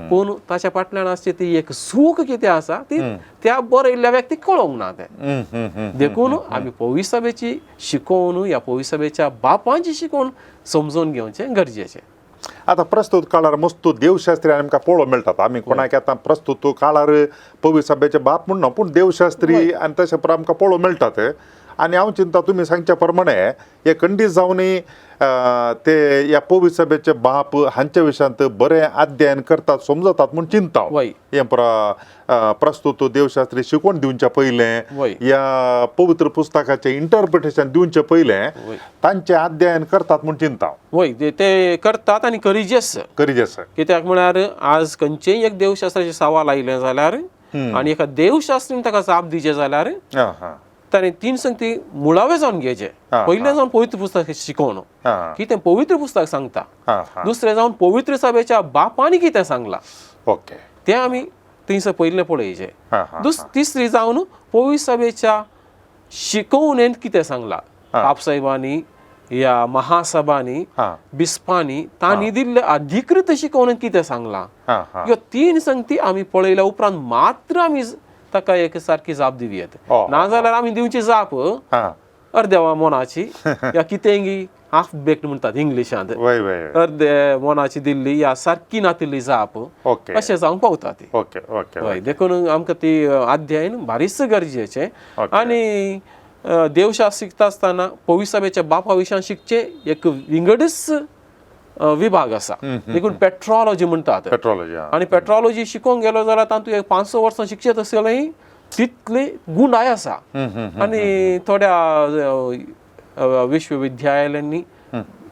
पूण ताच्या फाटल्यान आसची ती एक सूख कितें आसा ती त्या बरयल्ल्या व्यक्तीक कळोवंक ना तें. देखून आमी पवित्र सभेची शिकोवन ह्या पवित्र सभेच्या बापांची शिकोवन समजून घेवचें गरजेचें. आतां प्रस्तूत काळार मस्तू देवशास्त्री आमकां पळोवंक मेळटात. आमी कोणाक आतां प्रस्तूत काळार पवित्र सभेचे बाप म्हणना, पूण देवशास्त्री आनी तशें आमकां पळोवंक मेळटात. आनी हांव चिंता तुमी सांगच्या प्रमाणे हे खंडीत जावनूय ते ह्या पवित्र सभेचे बाप हांच्या विशयांत बरें अध्ययन करतात, समजतात म्हूण चिंता. हें प्रस्तूत देवशास्त्री शिकवण दिवच्या पयलें ह्या पवित्र पुस्तकाचें इंटरप्रिटेशन दिवचें पयलें तांचें अध्ययन करतात म्हूण चिंता. वय, ते करतात आनी करिजेच. करिजेच. कित्याक म्हळ्यार आज खंयचेय एक देवशास्त्राचें सवाल आयलें जाल्यार आनी एका देवशास्त्रीन ताका जाप दिवचें जाल्यार ताणें तीन संगती मुळावे जावन घेवचें. पयलें जावन पवित्र पुस्तक शिकोवन कितें पवित्र पुस्तक सांगता, दुसरें जावन पवित्र सभेच्या बापांनी कितें सांगलां तें आमी थंयसर पयलें पळयचें. तिसरी जावन पवित्र सभेच्या शिकोवणेंत कितें सांगलां, बापसाहेबांनी ह्या महासभांनी बिस्पांनी तांणी दिल्ले अधिकृत शिकोवणेंत कितें सांगलां, ह्यो तीन संगती आमी पळयल्या उपरांत मात्र आमी ताका एक सारकी जाप दिवं येता. नाजाल्यार आमी दिवची जाप अर्द्या मनाची या कितेंगी हाफ बेक्ड म्हणटात इंग्लिशांत, अर्दे मनाची दिल्ली या सारकी नातिल्ली जाप अशें जावंक पावता ती. हय, देखून आमकां ती अध्ययन भारीच गरजेचें. आनी देवशास्त्र शिकता आसतना पवित्र सभेच्या बापा विशयान शिकचें एक विंगडच विभाग आसा, देखून पेट्रोलॉजी म्हणटात. पेट्रोलॉजी. आनी पेट्रोलॉजी शिकोवंक गेलो जाल्यार तातूंत एक 500 वर्सां शिकचें तसलें तितली गुंडाय आसा. आनी थोड्या विश्वविद्यालयांनी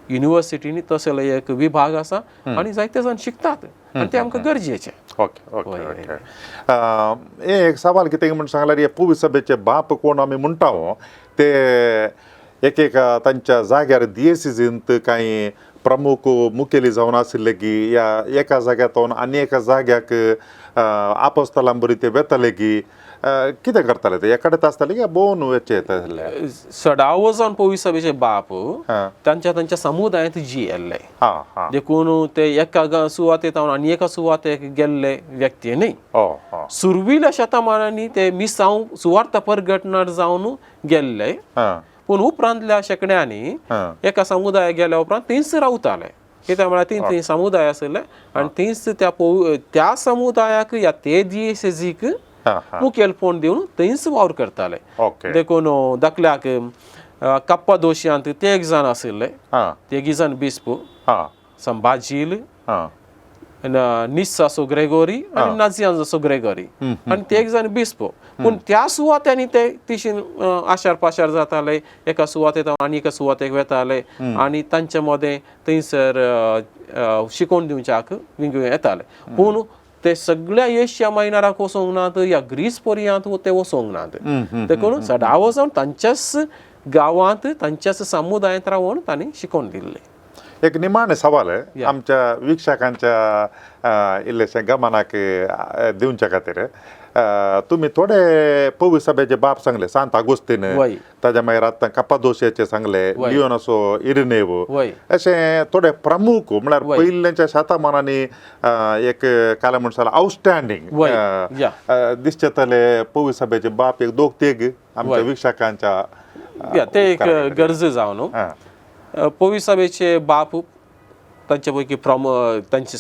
युनिवर्सिटींनी तसले एक विभाग आसा आनी जायते जाण शिकतात आनी ते आमकां गरजेचें. Okay okay okay. हे एक सवाल कितें म्हण सांगल्यार, हे पुवी सभेचे बाप कोण आमी म्हणटा हो, ते एक एक तांच्या जाग्यार दियेसिजींत कांय प्रमुख मुखेली जावन आशिल्ले की ह्या एका जाग्यार आनी एका जाग्याक आपोस्तलां बरी ते वेताले की कितें करताले ते एकाडेच आसताले की भोंवन वचचे येताले? सडावो जावन पवी सभेचे बाप तांच्या तांच्या समुदायांत जियेल्ले, हां हां देखून ते एका सुवातेत आनी एका सुवातेक गेल्ले व्यक्ती न्ही. हो सुर्विल्या शतमानांनी ते मिसांव सुवार्थ परगटणार जावन गेल्ले, पूण उपरांतल्या शेंकड्यांनी एका समुदायाक गेल्या उपरांत थंयच रावताले. कित्याक म्हळ्यार थंय थंय समुदाय आशिल्ले आनी थंयच त्या त्या समुदायाक या ते दियेसेजीक मुखेलपण दिवन थंयच वावर करताले. देखून धाकल्याक कप्पादोशियांत ते एक जाण आशिल्ले, तेगी जाण बिस्प संभाजील, निस्सासो ग्रेगोरी आनी नाजियांजासो ग्रेगोरी आनी ते एक जाण बिस्प. पूण त्या सुवात्यांनी ते तिशीन आशार पाशार जाताले, एका सुवातेत आनी एका सुवातेक वेताले आनी तांचे मदें थंयसर शिकोवन दिवच्याक विंग येताले. पूण ते सगळ्या एशिया मायनराक वचोंक नात या ग्रीस पर्यंत ते वचोंक नात, देखून सदां वचोन तांच्याच गांवांत तांच्याच समुदायांत रावन तांणी शिकोवन दिल्लें. एक निमाणें सवाल आमच्या वीक्षकांच्या इल्लेशें गमनाक दिवच्या खातीर, तुमी थोडे पवी सभेचे बाप सांगले, सांत आगोस्तीन, ताज्या मागीर आतां कपादोशियाचे सांगले, लियोनासो इरिनेव, अशें थोडे प्रमुख म्हळ्यार पयल्याच्या शतमानांनी एक काल म्हण जाल्यार आउटस्टँडींग दिसचे तले पवी सभेचे बाप एक दोग तेग आमच्या वीक्षकांच्या ते एक गरज जावन पवी सभेचे बाप तांचे पैकी तांचे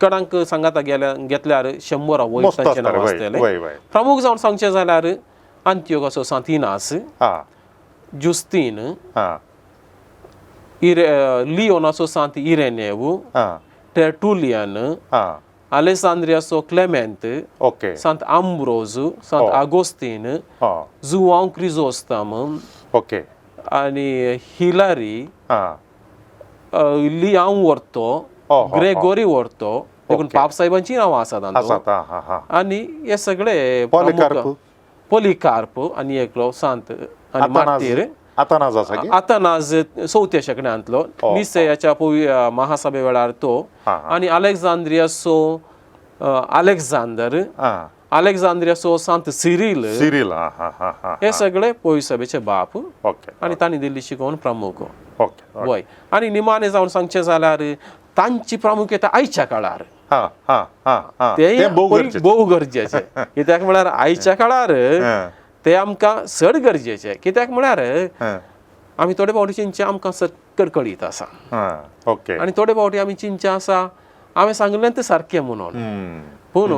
कडांक सांगाता गेल्या घेतल्यार 100 वयर तांचे नांव आसतलें. प्रमुख जावन सांगचें जाल्यार आंतियोगाचो सांतिनास, जुस्तीन, लियोनाचो सांत इरेनेव, टेर्टुलियन, आलेसांद्रियाचो क्लेमेंत, सांत आंब्रोज, सांत आगोस्तीन, जुआंव क्रिजोस्तम आनी हिलारी, लियांव वर्तो, ग्रेगोरी वर्तो, देखून पापसाहेबांची नांवां आसात. आनी हे सगळे पोलिकार्प आनी एकलो सांत आनी मार्तीर आतानाज चवथ्या शेंकड्यांतलो निसयाच्या महासभे वेळार तो, आनी अलेक्झांद्रियाचो अलेक्झांडर, अलेक्झांद्रियाचो सांत सिरील, हे सगळे पविसभेचे बाप आनी तांणी दिल्ली शिकोवन प्रमुख. वय आनी निमाणें जावन सांगचें जाल्यार तांची प्रामुख्यता आयच्या काळार ते भोव गरजेचें. कित्याक म्हळ्यार आयच्या काळार ते आमकां चड गरजेचें. कित्याक म्हळ्यार आमी थोडे फावटी चिंतचें आमकां सक्कर कळीत आसा आनी थोडे फावटी आमी चिंतचें आसा हांवें सांगलें तें सारकें म्हणून, पूण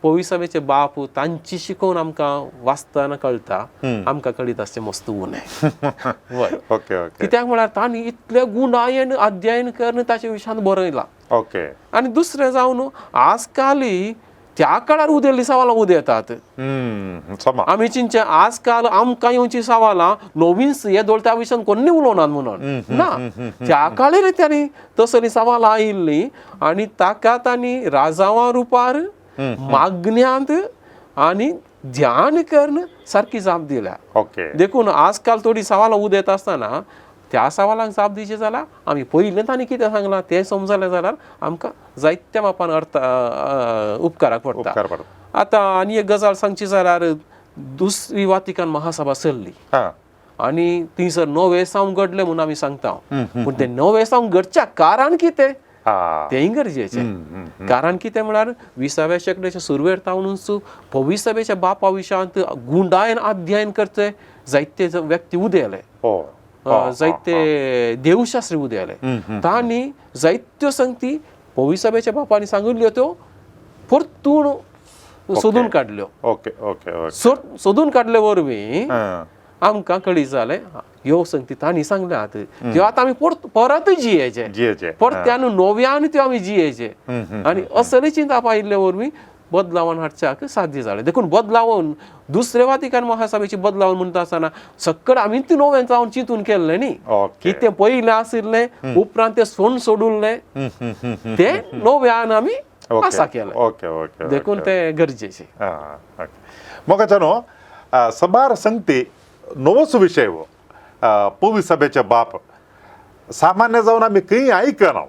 पविसभेचे बाप तांची शिकोवन आमकां वाचतना कळटा, आमकां कळीत आसचें मस्त उणें. कित्याक म्हळ्यार तांणी इतले गुणायन अध्ययन करून ताचे विशयांत बरयलां. आनी दुसरें जावन आजकाल त्या काळार उदेल्ली सवालां उदेतात. आमी चिंतचें आजकाल आमकां येवची सवालां नवीन हे दोळ त्या विशयान कोन्नी उलोवनात म्हणून ना, त्या काळार तांणी तसलीं सवालां आयिल्लीं आनी ताका तांणी राजावां रुपार मागण्यांत आनी ध्यान करून सारकी जाप दिल्या. देखून आजकाल थोडी सवालां उदेत आसतना त्या सवालांक जाप दिवची जाल्यार आमी पयलें तांणी कितें सांगलां तें समजलें जाल्यार आमकां जायत्या मापान अर्थ उपकाराक पडटा. आतां आनी एक गजाल सांगची जाल्यार दुसरी वातिकान महासभा सरली आनी थंयसर नवें सावन घडलें म्हणून आमी सांगता, पूण तें नवें सावन घडच्या कारण कितें तेंय गरजेचें. कारण कितें म्हळ्यार 20व्या शेंकड्याच्या सुरवेर तावनूच पविसभेच्या बापा विशयांत गुंडायन अध्ययन करचे जायते व्यक्ती उदेले, जायते देवशास्त्री उदेले, तांणी जायत्यो संगती पविसभेच्या बापांनी सांगिल्ल्यो त्यो परतून सोदून काडल्यो. सोदून काडले वरवीं आमकां कळीत जालें ह्यो संगती तांणी सांगल्यात त्यो आतां आमी परत जियेचे, परत्यान नव्यान त्यो आमी जियेचे. आनी असले चिंतप आयिल्ले वरवीं बदलावन हाडच्याक साध्य जालें. देखून बदलावन दुसरे वातिकान महासभेची बदलावन म्हणटा आसतना सक्कड आमी ती नवें जावन चिंतून केल्लें न्ही की तें पयलें आशिल्लें उपरांत तें सोण सोडुल्लें तें नव्यान आमी आसा केलें. ओके ओके देखून तें गरजेचें. मोगाच्या न्हू सबार संगती नवोच विशय हो पवी सभेचे बाप सामान्य जावन आमी खंय आयकना.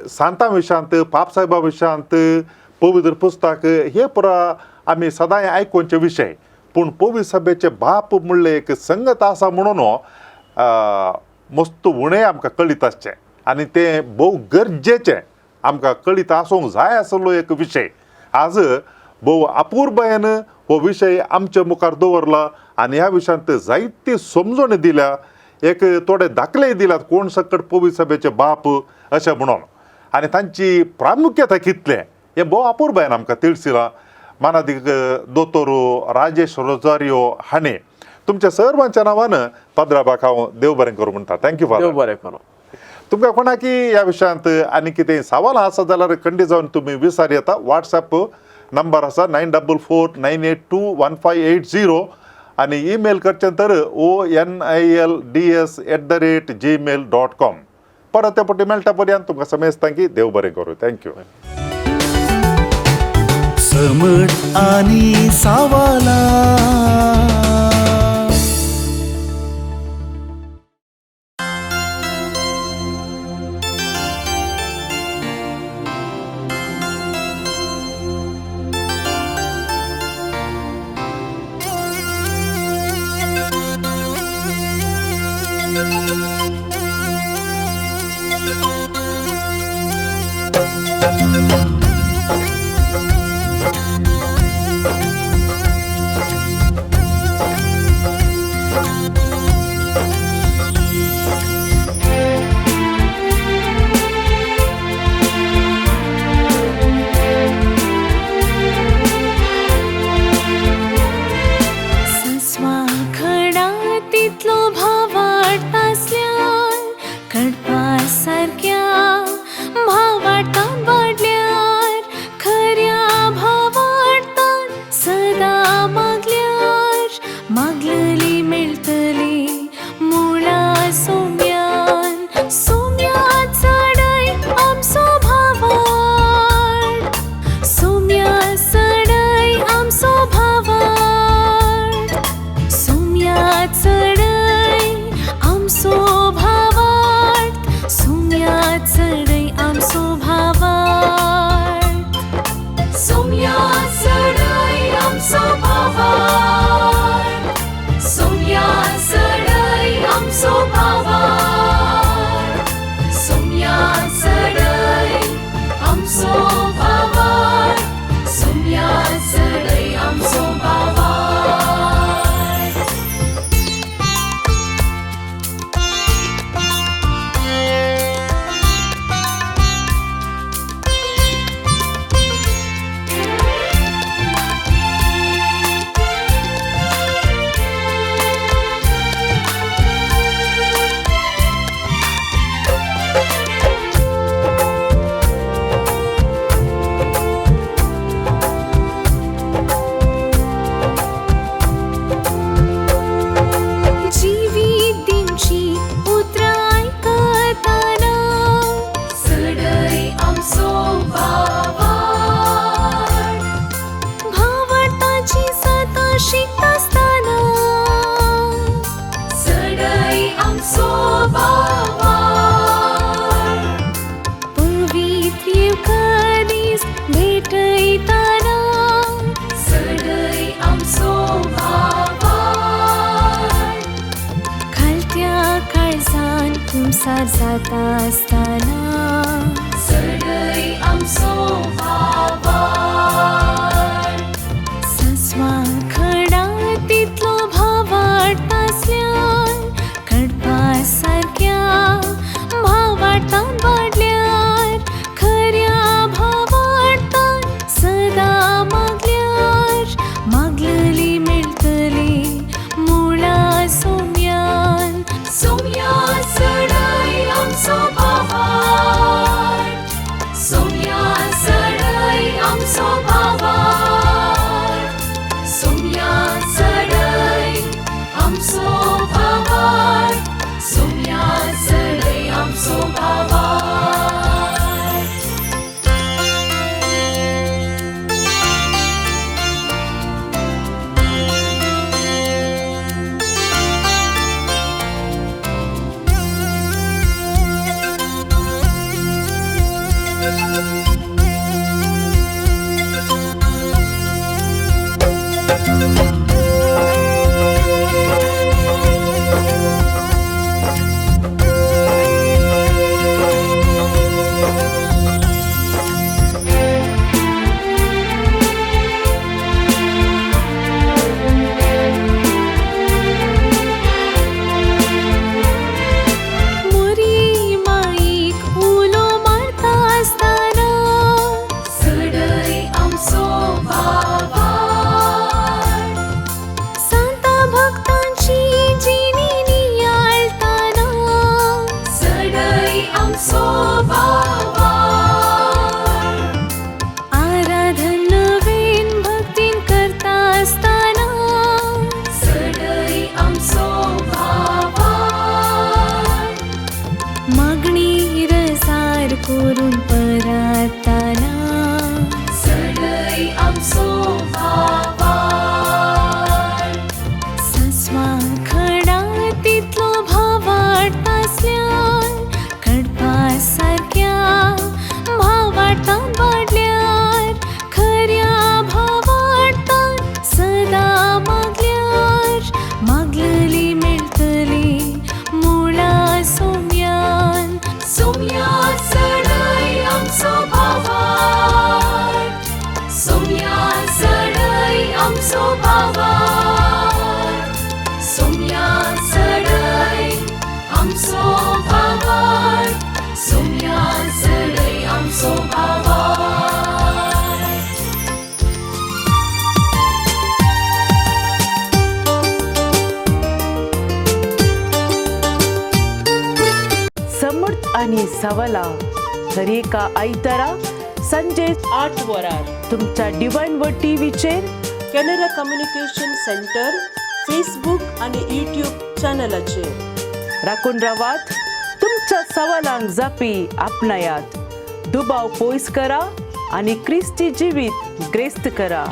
सांतां विशयांत, पापसाहेबा विशयांत, पवित्र पुस्तक हे पुरा आमी सदांय आयकुचे विशय. पूण पवी सभेचे बाप म्हणले एक संगत आसा म्हणून मस्त उणें आमकां कळीत आसचें आनी तें भोव गरजेचें आमकां कळीत आसूंक जाय आसलो एक विशय. आज भोव अपुरबायेन हो विशय आमच्या मुखार दवरला आनी ह्या विशयांत जायती समजणी दिल्या, एक थोडे दाखलेय दिल्यात कोण सकट पवी सभेचे बाप अशें म्हणून आनी तांची प्रामुख्यता कितलें हें भोव अपुरबायेन आमकां तिळसिलां. मानादीक दोतोर राजेश रोजारियो हाणें तुमच्या सर्वांच्या नांवान पाद्राबाक हांव देव बरें करूं म्हणटा. Thank you father. देव बरें करूं. तुमकां कोणाकी ह्या विशयांत आनी कितें सवाल आसा जाल्यार खंडीत जावन तुमी विचार येता. वॉट्सएप नंबर आसा 9449 821580 आनी ईमेल करचें तर onilds@gmail.com. परत ते पटी मेळटा पर्यंत तुमकां समेस्तांकी देव बरें करूं. Thank you. समट आनी सावाला. जाता आसतना सडय आमचो भावार्थ. सासवां खडा तितलो भावार्थ आसल्यार कडपा सारक्या भावार्थान वाडल्यार खऱ्या भावार्थान सदां मागल्यार मागलली मेळटली मुळा सोम्यान. सोम्या सडय आमचो भावार्थ. जाताना चडय आमचो भावार्थ. सस्वा खडा तितलो भावार्थ आसल्यार कडपा सारक्या भावार्थान वाडल्यार खऱ्या भावार्थान सदां मागल्यार मागलली मेळटली मुळा सोम्यान. सोम्या चडय आमचो भावार्थ, सोम्या चडय आमचो भावार्थ, सोम्या चडय आमचो भावार्थ, सोम्या चडय आमचो भावार्थ. समर्थ आणि सवला दरेका आयतारा संजे 8 वरार तुमच्या डिवायन व टीव्हीचेर कॅनरा कम्युनिकेशन सेंटर फेसबूक आणि यूट्यूब चॅनलाचेर. राखून रावात, तुमच्या सवालांक जापी आपणायात, दुबाव पयस करा आनी क्रिस्ती जिवीत ग्रेस्त करा.